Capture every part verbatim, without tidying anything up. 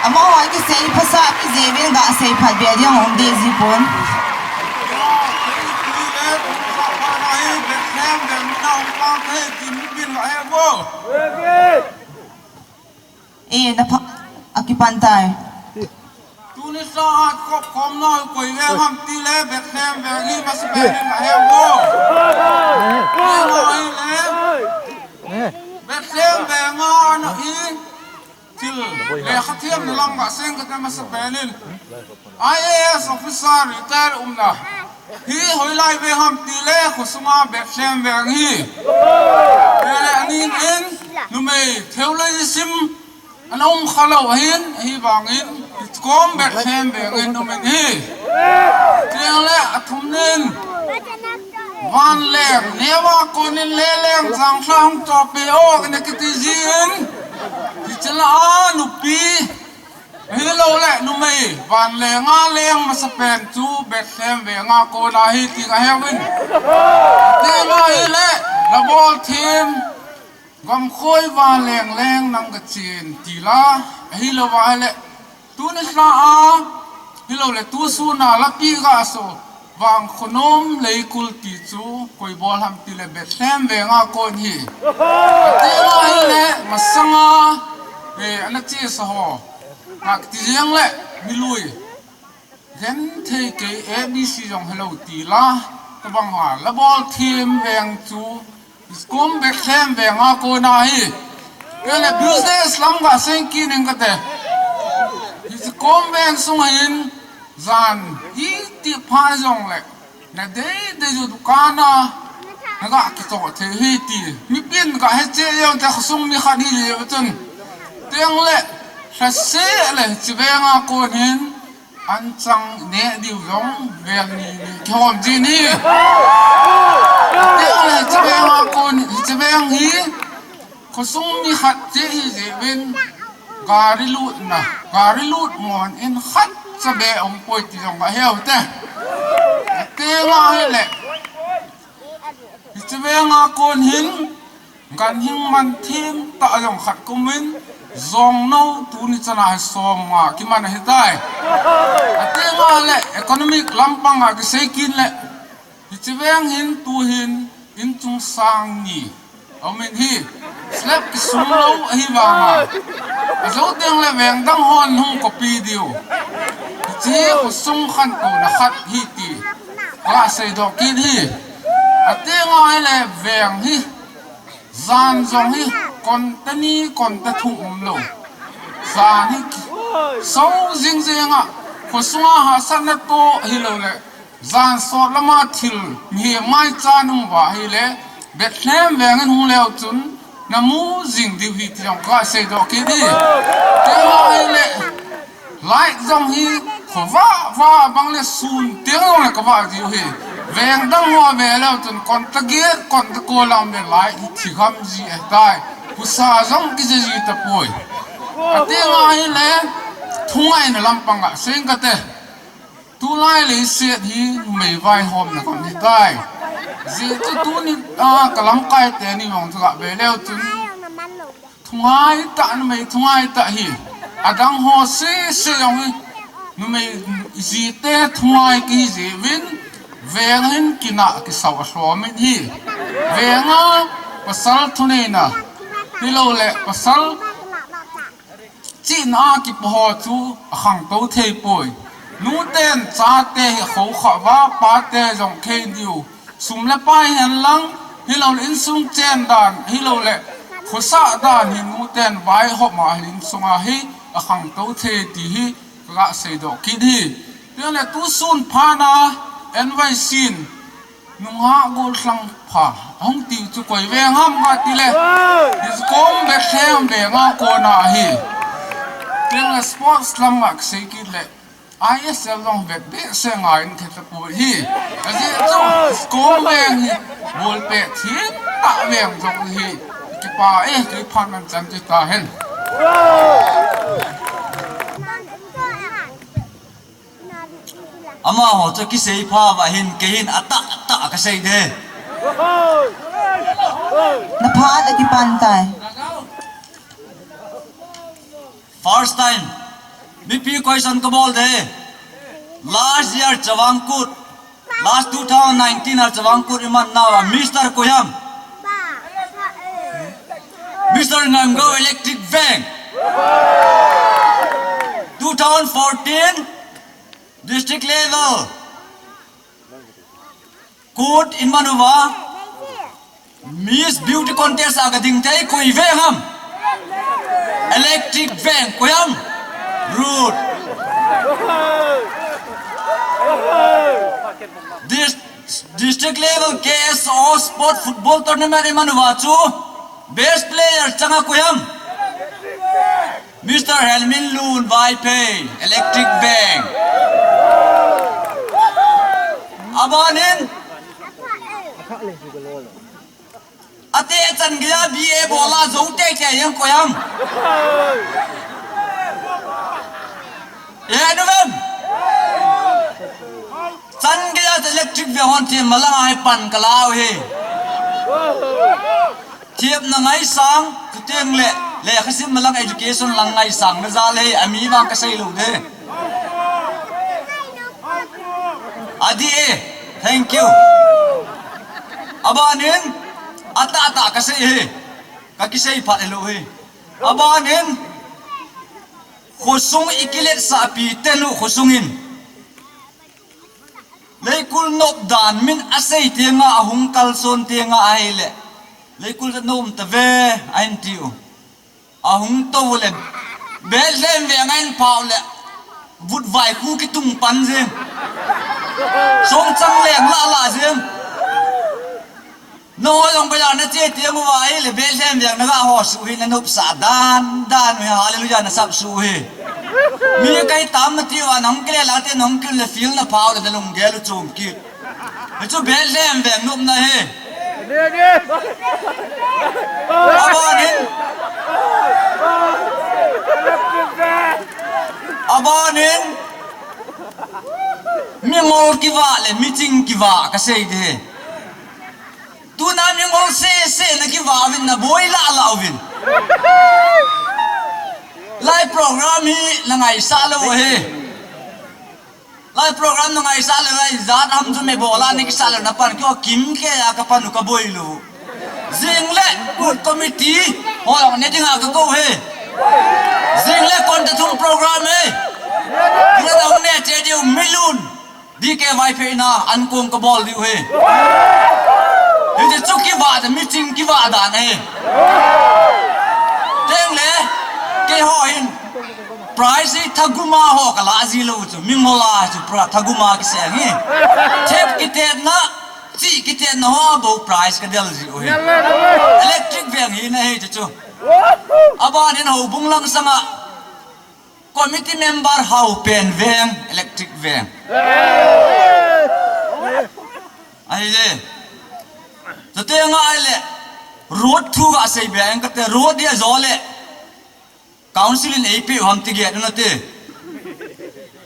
Amaho a kisei phasah, mi jeh uvin gasei phat beh ding um ding ji pon. Eh, na pha, akipan tai. Tuni sa a kop kom na koi veng ham tile Bethlehem veng hi masa pen in ahem bo. Bethlehem veng a na hi. Thil lekha thiamna lam gasei kate masa pen in. I A S officer retire umna. Hi hoilai veng ham tile khosunga Bethlehem veng hi. Vele anin in numei theolei sim ana um khalou ahin, ahivangin, hiche kom Bethlehem veng in um in hi. Chule athumna in, vanleng, neo a konin leleng, jangthla hung tohpeh o, ina kiti jin, hiche lah a nupi, ahilouleh numei, vanleng a leng masa pen chu Bethlehem veng a kon ahi ti kaheuvin. Tia ahile, labol thim, gamkhoi vanleng leng nang kachen tila, ahilou ahile, tuni lha a, hilouleh tusun a lapi gaso, vangkho nom leikul ti chu koi bol ham tile Bethlehem veng a kon hi. Tia ahile, masanga, eh, ana chesa ho, kati jeng le, milui. Genthei kei A B C jong helou tila, tabang a, labol thim veng chu, hiche kom Bethlehem veng a kon ahi. Kei le business lam gasei kit ning kate. Hiche kom veng sung hin, jan, iti pha jongle, nadei dei u dukan a, naga kitoh thei hi ti. Mipin gahe cheh jeng te khosung mi khat hi jeh chun. Tia le, lhase le, hiche veng a kon hin, anchang neh diu jong, veng ni ni, kihom ji ni. Tia le, hiche veng a kon, hiche veng hi, khosung mi khat cheh hi jeh uvin, gari lutna, gari lut mon in khat cha be um poi ti jong aheu te. Tia ahile, hiche veng a kon hin, ganhing man thim tah jong khat kumin, jong no tuni chan a hi som nga kiman ahitai. Tia ahile, economic lampang a kisei kit le, hiche veng hin tuhin, in chung sang ni. Aum in hi, slab kisung lou ahivanga. Ajou teng le veng dang hon hung copy diu. Hiche hi khosung khantouna khat hi ti. Kasei doh kit hi. Tia ahile veng hi. Jan jong hi, kon ta ni, kon ta thum umlou. Jan hi, so jing jing a, khosunga hahsatna toh hilouleh. Jan sot lama thil, mihem mai chan um uva ahile, Bethlehem veng in hung leu chun, namu jing diu hi ti jong kasei doh kit hi. Tia ahile, light jong hi, khovah vah bang le sun teng jong le kavah jiu hi. Veng dang ho ve leu chun, kon ta get, kon ta ko lam le light hi thi gam ji ahitai. Husa jong kija ji tapoi. Tia ahile, thungaina lampang a, seng kate. Tulai leiset hi numei vaihomna gam ahitai. Ajeh chu tuni a kalamkai teni jong chu gave leu chun. Thungai tah numei thungai tah hi. Adang ho sese jong hi. Numei jite thungai kihi jeh uvin. Veng hin kinah kisau alhom in hi. Veng a pasal thuneina. Hilouleh pasal chihna a kipo ho chu akhangtou thei poi. Nuten chate hi khoukhah uva, pate jong khei diu. Sum le pai hen lang, hilouleh insung chen dan, hilouleh khosah dan hi nuten vaihom a hin insung a hi akhangtou thei ti hi kasei doh kit hi. Tia le tusun phat a N Y C in Nungah gollhang pha, ahung tiu chu koi veng ham kati le. Hiche kom Bethlehem veng a kon ahi. Tia le sports lam a kasei kit le. I S L jong vet behseh ngai in khetapoi hi. Ajeh chu hiche kom veng hi. Ball pet thim tah veng jong hi. Kipah e, kei phat man chan ti tahen. Amaho chu kisei pha uva hin, kei hin atah tah kasei de. Na phat akipan tai. First time. Mipi question kabol de. Last year Chavang Kut. Last two thousand nineteen a Chavang Kut iman nawa Mister Koyam. Mister Ngamgo Electric Veng. Two thousand fourteen district level. Kut iman uva. Miss Beauty Contest a kading thei koi veng ham? Electric Veng, koi ham? Ruth. Dis-, district level K S O sport football tournament iman uva chu best player changa koi ham? Mister Helmin Lun Vaiphei, Electric Veng. Abanin. Ate chan geiya B A bola jou teitei jeng koi ham? Eh, nu vem? Chan geiya Electric Veng hon thim malang a hi pan kalau hi. Themna ngaisang, chuteng le, lekhasim malang education lang ngaisang na jal hi, ami vang kasei lou de. Adi e, thank you. Abanin, ata ata kasei hi, kakisei phat lou hi. Abanin, khosung ikilet sahpi tenu khosungin. Leikul nop dan min asei tenga ahung kalson tenga ahile. Leikul ta nom ta ve ahin tiu. Ahung tou le. Bethlehem veng ahin pau le. Vutvai khu kitung pan jeng. Songchang leng la la jeng. Nangho jong bazar nache teng uva ahile Bethlehem veng naga ho suh hi nanopsah dan dan u hi hallelujah nasap suh hi. Mi kai tam nati uva nahung kile la te nahung kile feel naphau le nalunggel u chom kit. Hichu Bethlehem veng nopna hi. Abanin. Abanin. Mingol kivah le miching kivah kasei de. Tuna mingol sese nakivah uvin naboi lah lah uvin. Lai program hi nangaisah lou hi. Lai program nangaisah lou hi. Jat ham chu mebola nakisah lou napan kio kimkhe a kapan u kaboi lou. Jingle Kut committee ho jong ne dinga kakou hi. Jingle kon ta thum program hi. Pura dong ne che diu Milun. D K Vaiphei na ankong kabol diu hi. Hiti chu kivah dan, miching kivah dan hi. Tengle, keiho hin prize hi thaguma ho kalah ji lou chu. Mingol a chu pra thaguma kiseng hi. Thep kitetna, chi kitetna ho bou prize kadel ji u hi. Electric veng hi na hi chu chu. Abanin houbung lang sanga. Committee member Haupen veng, Electric veng. Ahile. Chuteng ahile. Road thu gasei be, eng kate road dia jole. Council in eipeh u ham ti get u nate.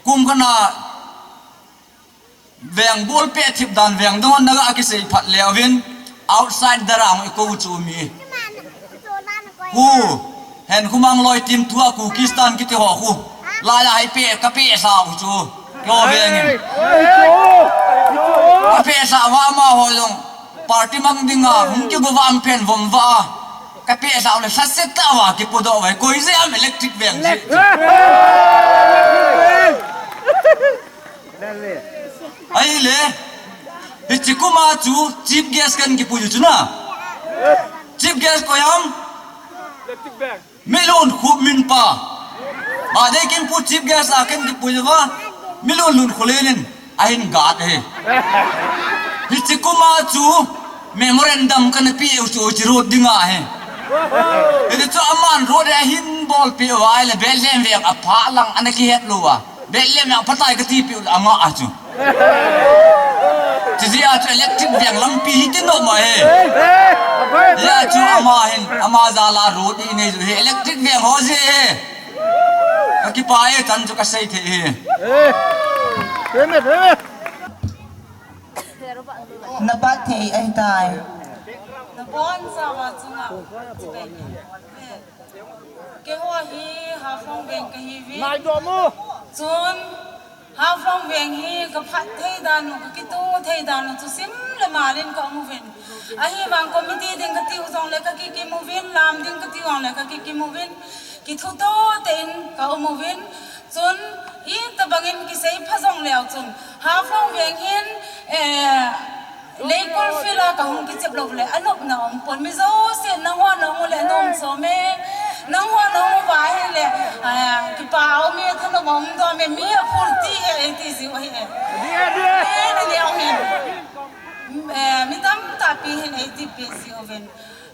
Kum kana Veng bol peh thip dan veng dong naga kisei phat le uvin outside darang i kou chu mi. Ku, hen khumang loi tim tua Kukistan kiti ho khu. Laiya hai peh, kapeh sa u chu. Kyo veng in. Kapeh sa uva amaho jong. Party mang dinga, hung kigo uva amphen vom uva. Kapeh sa u le sa set ta uva kipodoh uva. Koi je am electric veng je. Ahile, hiche kum a chu chief guest kahin kipui chu na. Chief guest koi ham? Milun Khup min pa. Ba dei kin pu chief guest a kahin kipui uva. Milun Lun Khulen in ahin guard e. Hiche kum a chu memorandum kana pe u chu hiche road dinga hi. Hiti chu aman road hi ahin bolpeh uva ahile Bethlehem veng apha lang ana kihet lou uva. Bethlehem veng aphatai kati peh u le angah a chu. Chujeh a chu electric veng lampi hiti nom ahi. Hijeh a chu ama hin, ama jal a road hi inei u hi electric veng ho jeh hi. Kakipah e, chan chu kasei thei hi. Napat thei ahitai. Nabonchauvin chunga chibai. Keiho hi Haflong veng kahiuvin. Naidoh mo. Chun Haflong veng hi kaphat thei dan u, kakitoh thei dan u chu sim le mal in ka um uvin. Ahivang committee ding kati u jongle kakikim uvin, lam ding kati u jongle kakikim uvin. Kithutoh tah in ka um uvin. Chun itobang in kisei pha jongleu chun Haflong veng hin, eh, Leikulfil a kahung kichep lou le, anopna umpon. Mi jouse, nangho nahung u le, nom som e. Nangho nahung uva ahile, ah, kipa um e, thanop um dom e, mi aphurti e, eiti jiu ahi e. Adi, adi. E, ni neo hin. Eh, mi tamtah pi hin eiti pi jiuvin.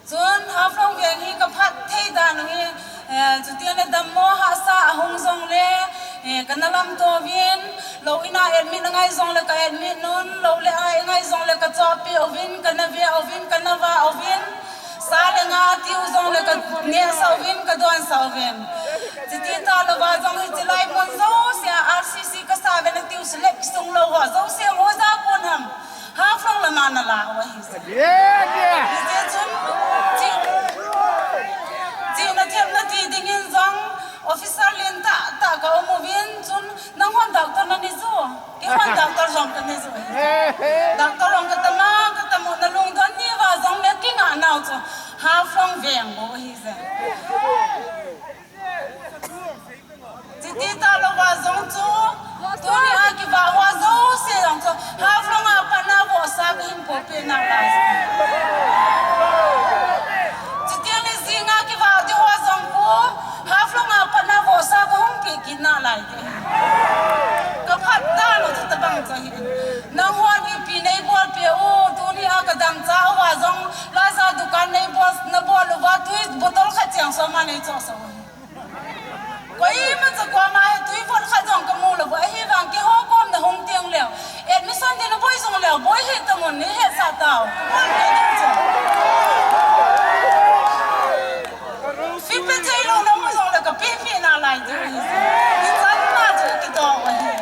Chun Haflong veng hi kaphat thei dan u hi, eh, chuti le dammo hahsa ahung jongle, eh, kana lamto uvin, lou in a admit angai jongle ka admit un, lou le a angai jongle ka chohpeh uvin, kana ve uvin, kana va uvin, sa le nga tiu jongle ka nehsah uvin, ka donsah uvin. Chuti talou va jong hiche lai mun jouse a R C C kasa uvin atiu slap sung lou ho jouse ho ja kon ham. Haflong lama nala u ahi. Hijeh chun, chi, chihna themna ti dingin jong, officer lentah tah ka um uvin chun, nanghon doctor nani jiu, keihon doctor jong kani jiu ahi. Doctor jong katama, katamo, nalungdon ni uva jongle kingah nau chu, Haflong veng bou ahi je. Chuti talou va jong chu, tuni a kivah ho jouse jong chu, Haflong a pat na vohsa kahin pohpeh nalai. Chuti le jing a kivah ding ho jong chu, Haflong a pat na vohsa kahung peh kit nalai. Kaphat dan u chu tabang chu ahi. Nanghon ipi neibolpeh u, tuni a kadangchah uva jong, Laja dukan neibol, nabol uva, tui bottle khat cheng soma neichohsah u. Koimacha koma hi tui bottle khat jong kamu lou u, ahivang keiho kom nahung teng leu, admission din naboi jong leu, boi hih tan un, neihetsah tau. Fee pe thei lou namu jongle kapehpeh nalai ding ahi. Ichan na chu kitoh u ahi.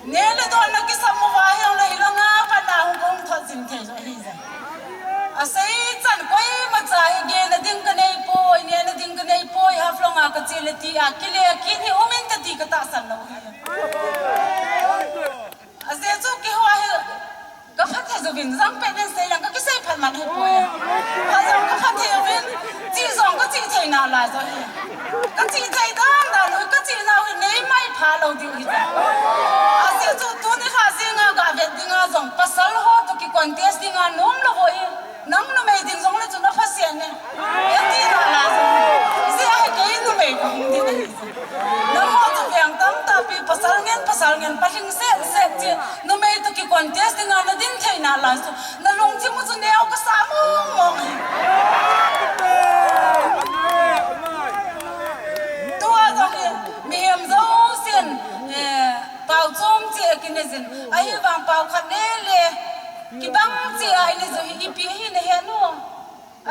Neh le don na kisam uva hijongle hilanga pat na hung kahung thot jing thei jo ahi je. Asei chan koimacha hi gehna ding kaneipoi, nehna ding kaneipoi, Haflong a kache le tia kile kit hi um inte ti katahsan lou ahi. Ajeh chu keiho hi kaphatthei jouvin, jangpet in sei lang kakisei phat man ahipoi. Phat jong kaphatthei uvin, chih jong kachih thei nalai jo ahi. Kachih thei dan dan u, kachih nau hi neimai pha lou diu ahi ta. Ajeh chu tuni lha jing a gavet ding a jong pasal ho toh ki contest ding a nom lou u ahi. Nang numei ding jongle chu naphaseh ne. Eti nalai jo. Hijeh a hi kei numei kahung ding ahi. Nangho chu veng tamtah pi pasal ngen, pasal ngen, palhing seh seh ti, numei toh ki contest ding a nadin thei nalai chu, nalungthim u chu neo kasa mong mong ahi. Tua jong hi, mihem jousen, eh, pao chom cheh a kinei jin, ahivang pao khat nei le, kibang cheh a inei jiu hi, ipi ahi nahet u.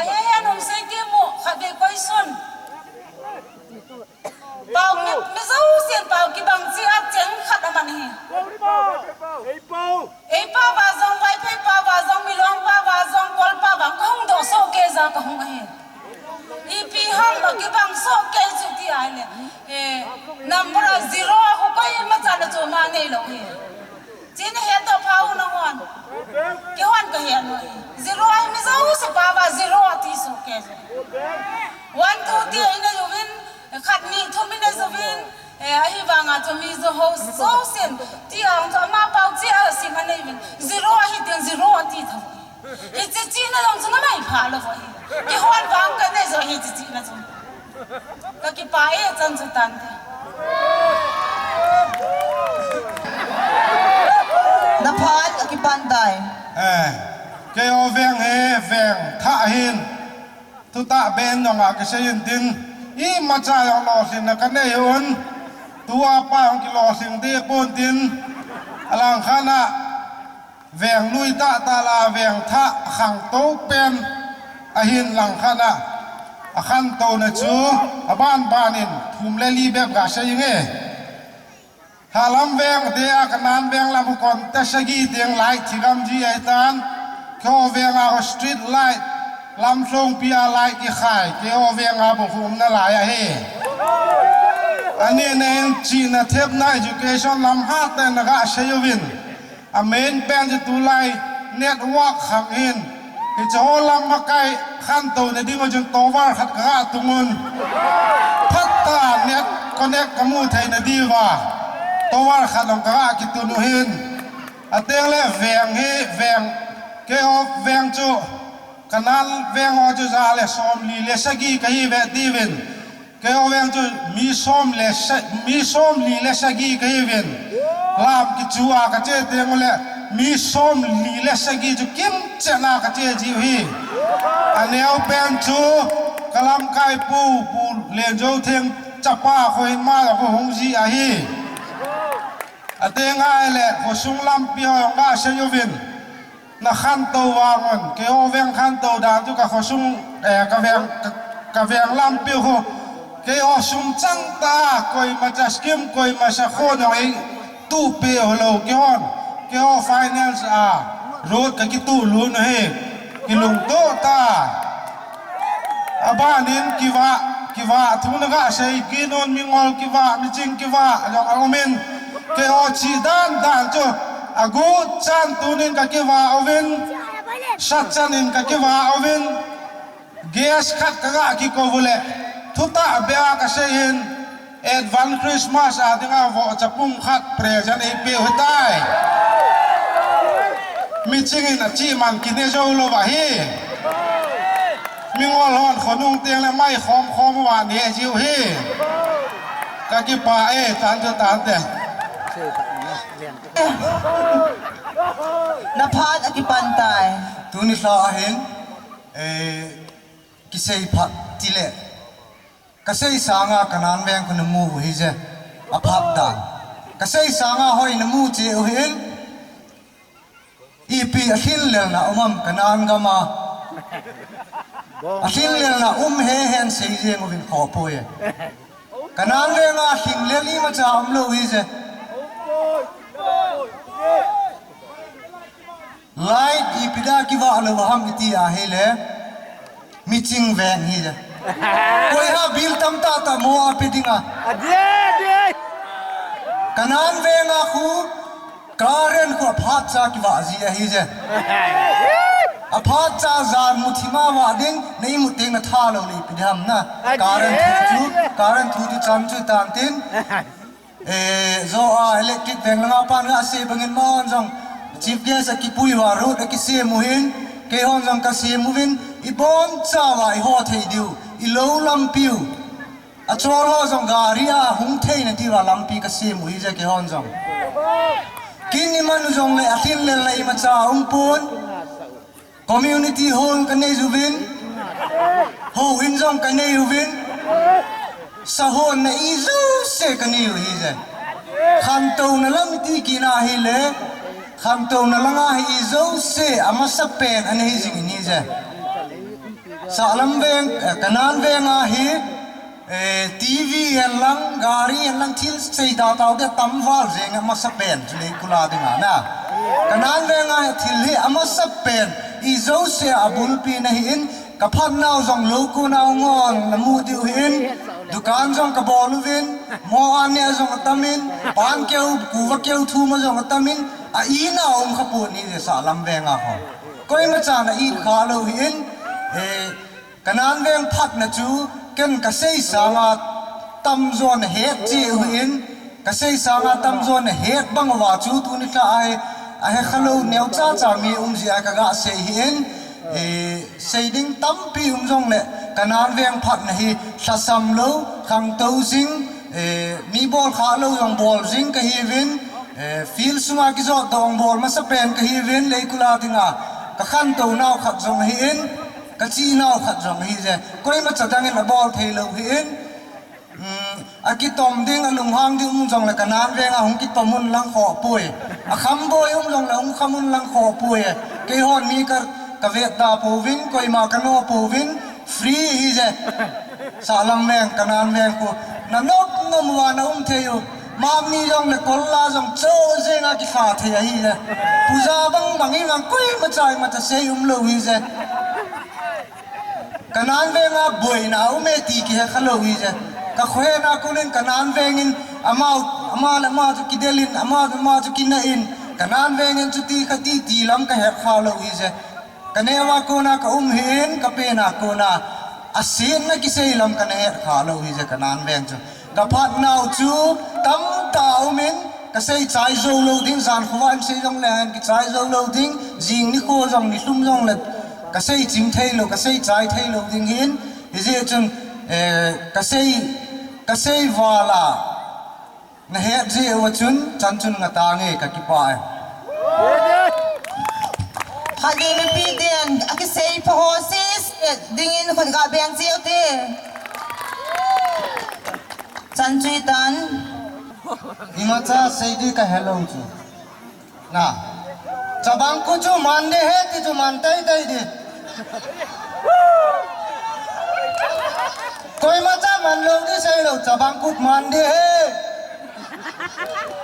Ahe he nom sei ti mo, khatvei question. Pao mi, mi jousen pao kibang cheh a cheng khat aman ahi. Ei pao. Ei pao va jong, Vaiphei pao va jong, Milong pao va jong, Kol pao va, kahung doh soh kei jeh a kahung ahi. Ipi ham akibang soh kei chu ti ahile. Eh, number a zero a hu koimacha na chom a neilou ahi. China hetdoh pha u nahon. Keihon kahet u ahi. Zero ahi, mi jouse pao va zero ati soh kei. One, two ti inei uvin, khat ni thum inei uvin, eh, ahivanga chu mi jousen, tia chu ama pao cheh a sim anei uvin. Zero ahi tin zero ati tho. Hiche chihna jong chu namai pha lou ahi. Keihon vang kanei jo ahi hiche chihna jong. Kakipah e, chan chu tante. Naphat, kakipan tai. Eh, keiho veng hi, veng thah ahin. Thutah ben jong a kisei intin. Imacha jong lolhinna kanei un. Tua pa jong kilolhing deh pon tin. Alangkhat a. Veng lui tahtah la veng thah khangtou pen ahin langkhat a, akhantouna chu abanbanin thum le li bep gasei inge. Lhalam veng tia Kanan veng lam hukon te sagi tieng light thigam ji ahitan, kho veng a street light Lamlhongpi a light kikhai, keiho veng a bou khu umna lai ahi. Ani nahin chihna thepna education lam hatah in naga sei uvin. A main pen chu tulai network khang hin. Hiche ho lam makai khantouna ding a chun tower khat kaga tung un. Phat tah net connect kamu theina diuva. Tower khat jong kaga kitun u hin. Ateng le veng hi veng. Keiho veng chu Kanan veng ho chu ja le somli le sagi kahi ve tiuvin. Keiho veng chu mi som le sa-, mi somli le sagi kahi uvin. Lam kichu a kache teng le mi somli le sagi chu kimchet a kache jiu hi. Aneo pen chu kalamkai pu, Pu Lenjotheng chapa Khohima khu hung ji ahi. Ateng ahile khosung lampi ho jong ga sei uvin. Na khantou vang un, keiho veng khantou dan chu ka khosung, eh, ka veng, ka, ka veng lampi khu, keiho sum chang tah, koima cha scheme, koima sakho jong eituhpeh u lou, keihon, keiho finance a, road ka kituh lut u hi, kilungtoh tah. Abanin kivah, kivah thu naga sei kit un, mingol kivah, miching kivah, ajong aumin, keiho chih dan dan chu, aguh chan tunin ka kivah uvin, sachan in ka kivah uvin, gas khat kaga kikou u le, thutah beh a kasei in, Advance Christmas a dinga vohcha pum khat present eipeh u hitai. Miching in achi man kine jou lou ahi. Mingol hon khonung teng le mai khom khom uva ne jiu hi. Ka kipah e, tan chu tante. Na phat akipan tai. Tuni lha ahin, eh, kisei phat tile. Kasei sanga Kanan veng khu namu u hije, aphat dan. Kasei sanga hoi namu cheh u hin, ipi alhinlelna um am Kanan gam a. Alhinlelna um hehen sei jeng uvin khoh poi. Kanan veng a lhinglel imacha umlou hije. Light ipi dia kivah lou ham iti ahile, miching veng hije. Koi ha bill tamtah tah mo a pe dinga. Adie, adie. Kanan veng a khu current khu aphat cha kivah ji ahije. Aphat cha jan muthim a vah ding, na imut teng na tha lou le ipi diham na. Current thu chu, current thu chu chan chu tan tin. Eh, jo a electric veng langa pan gasei bangin amahon jong chief guest akipui uva road akisem u hin, keihon jong kasem uvin, ibonchauva iho thei diu, ilou lampiu. Achol ho jong gari a hung theina diuva lampi kasem u hije keihon jong. Kin iman u jongle alhinlelna imacha umpon. Community hall kanei uvin, houin jong kanei uvin, sahonna ijouse kanei u hije. Khantouna lam iti kit na ahile, khantouna langa hi ijouse amasapen anei jing in hije. Sahlam veng, eh, Kanan veng a hi, Eh, T V hen lang, gari hen lang, thil sei tahtah te tamval jeng amasapen chu leikul a dinga na. Kanan veng a thil hi amasapen, ijouse abulpi na hi in, kaphatnau jong lou kona ngol namu diu hin, dukan jong kabol uvin, mo a neh jong atamin, pan keu, kuva keu thum a jong atamin, a ina um khapon hije sahlam veng a ho. Koima chan a it khalou hin, eh, Kanan veng phatna chu ken kasei sanga tamjo nahet cheh u hin, kasei sanga tamjo nahet bang uva chu tuni lha ahi, ahe khalou neocha cha mi um jeh a kaga sei hin, eh, sei ding tampi um jongle Kanan veng phatna hi lhasam lou, khangtou jing, eh, mi bol khalou jong bol jing kahiuvin, eh, field sunga kijot dong bol masapen kahiuvin, leikul a dinga kakhantou nau khat jong ahin, Kachi nau khat jong ahije. Koima cha dangin abol thei lou hin. Um, akitom ding, alunghang ding um jongle Kanan veng a hung kitom un lang khoh poi. Akham boi um jongle hung kham un lang khoh poi. Keihon mi ka, kavet da pouvin, koima kano pouvin, free hije. Sahlam veng, Kanan veng khu. Nanop nom uva naum thei u. Mami jongle kolla jong cho jenga kikha thei ahije. Puja bang bang in lang koima cha ima cha sei um lou hije. Kanan venga boina aume ti kihe khalou hije. Kakhohena konin Kanan vengin ama, ama le ama chu kidelin, ama, ama chu kinain, Kanan vengin chuti khati ti lam kahet khalou hije. Kaneo a kona kaum hin, kapena kona asetna kisei lam kana het khalou hije Kanan veng chu. Kaphatnau chu tamtah aumin, kasei chai joulou ding, jan khovah in sei jongle hin kichai joulou ding, jing nikho jong nilhum jongle kasei chim theilou, kasei chai theilou ding hin, hijeh chun, eh, kasei, kasei vala nahet jeh uva chun, chan chun ngatange, kakipah e. Khatni mipi ten akisei pha ho sese dingin khut gabeng jiute. Chan chu hitan. Imacha sei di kahelou chu. Na. Chabang Kut chu man ding ahi ti chu man teitei ding. Koimacha manlou ding seilou, Chabang Kut man ding ahi.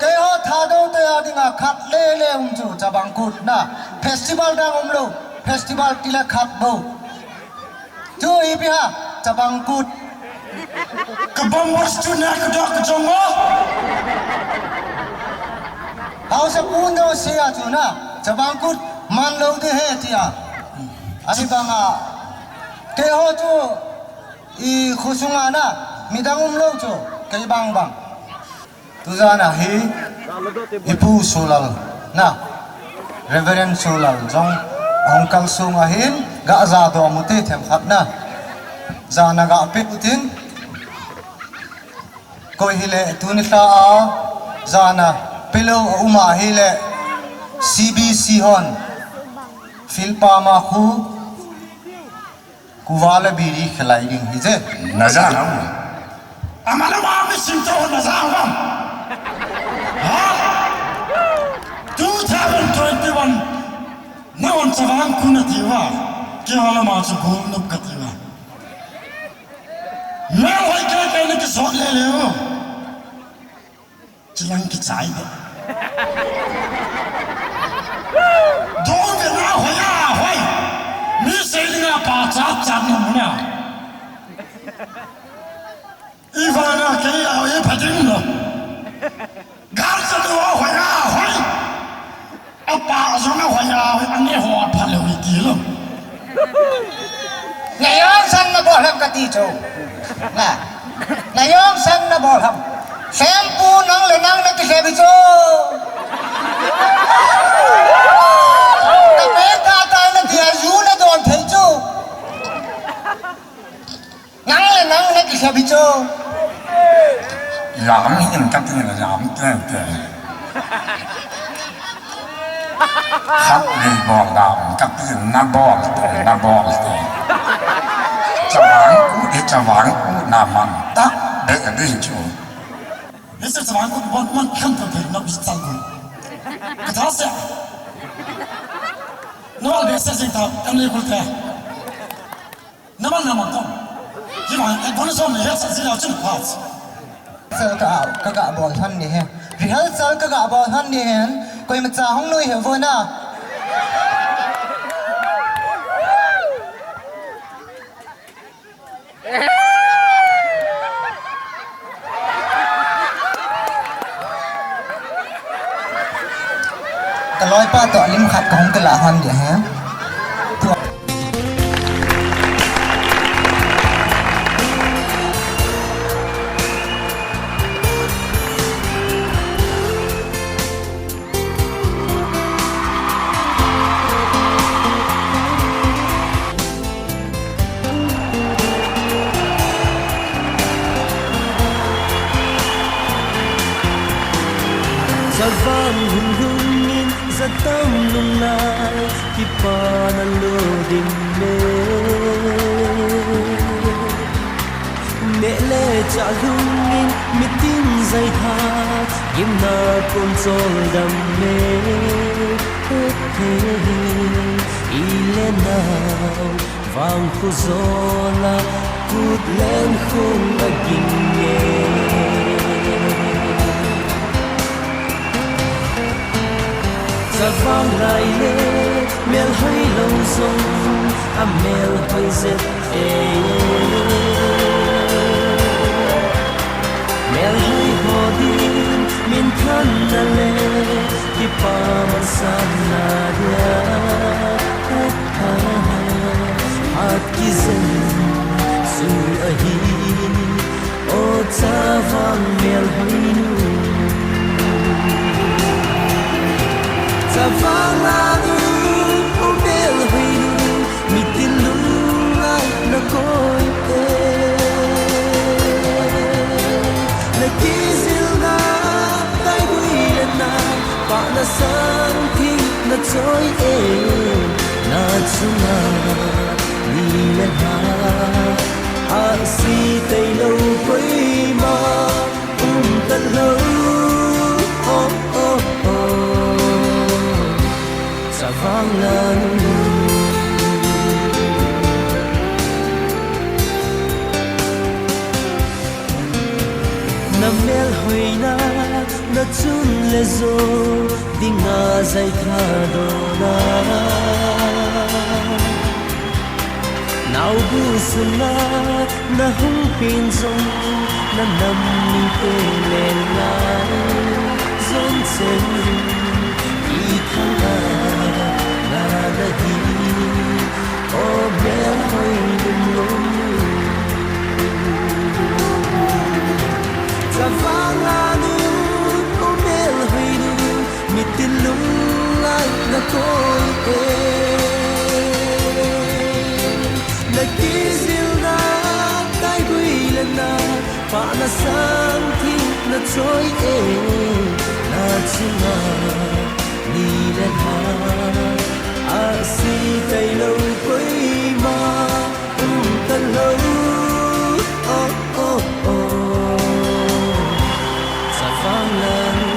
Keiho Thadou te a dinga khat lele um chu Chabang Kut na. Festival dang umlou, festival tile khat bou. Chu ipi ham, Chabang Kut. Ka bambus chu ne ka dok ka jong o. Hausa pun dou sia chu na, Chabang Kut manlou ding ahi tia. Ahivanga, keiho chu i khosunga na, midang umlou chu, kei bang bang. Tujana hi, ipu Solal na, Reverend Solal jong ahung kal sunga hin, gaja doh mute themkhat na. Jana gape utin, koi hile, tuni lha a, jana pelou aum ahile, C B C hon, Philpa ma khu, Kuva le biri khelai ding hije. Naja ham. Amale wa mi sim to naja ham. Ha? Two thousand twenty-one. Na on Chavang Kut nati uva. Keiho le ama chu bol nop kati uva. Mel hoi kei kei ni kisot lele o. Chilang kichai de. Dong de na hoi a hoi. Mi sei dinga pachat chat na muna. Ivana kei a hoi pha ding lo. Gar sa lo hoi a hoi. Apa jong a hoi a hoi, ane ho a pha lou iti lo. Na jong san na bol ham kati chu. Na. Na jong san na bol ham. Sempu nang le nang na kilhep hi chu. Na pe ta ta na dia ju na don thei chu. Nang le nang na kilhep hi chu. Jam hi in kati na jam te te. Khat le bol dam, kati na bol te, na bol te. Chavang Kut hi Chavang Kut na man ta, be be chu. Be se Chavang Kut bon man kan ta te na bi sa gu. Kata se. No be se se ta, kan le kul te. Naman naman tong. Hima, eh, bonus on the head, sila chun parts. Rehearsal ka, ka ga bol han ni he. Rehearsal ka ga bol han ni hen. Koimacha hung nui he vo na. Ka loipa toh lim khat ka hung kila hon dia he. Chavang hung hung in jatam nung lai, kipana lo ding me. Neh le chah lhung in meeting jai tha, gimna kom chol dam me. He, he, he. I le nau, vang khu zola, kut len khung a ging e. Chavang lai le, mel hoi lo zong, Amel hoi jep e. Mel hoi ho din minthanna le kipa masanna dia. Phat kijen chu ahi. O chavang mel hoi nu. Chavang lanu, o mel hoi nu, mitin lunglai na koi e. Na kijilna, taigui le na, pahna sang thing na choi e. Na chunga, ni le na, ahsi tailou koima. Um talou, oh, oh, oh. Chavang lanu. Na mel hoina, na chun le jo, dinga jai thadona. Naobu sunga na hung pin jong, na nam mite lel lai jong chen, i thanga na na hi, o mel hoi lum lum. Chavang lanu, o mel hoi nu, mitin lunglai na koi e. Na kijilna, taigui le na, pahna sang thing na choi e. Na chunga, ni le na, ahsi tailou koima. Um talou, oh, oh, oh. Chavang lanu.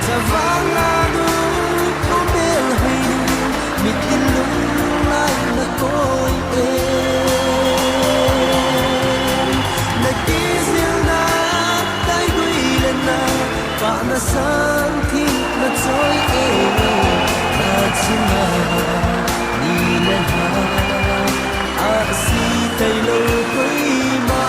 Chavang lanu, o mel hoi nu, mitin lunglai na koi e. Na kijilna, taigui le na, pahna sang thing na choi e. Na chunga, ni le na, ahsi tailou koima.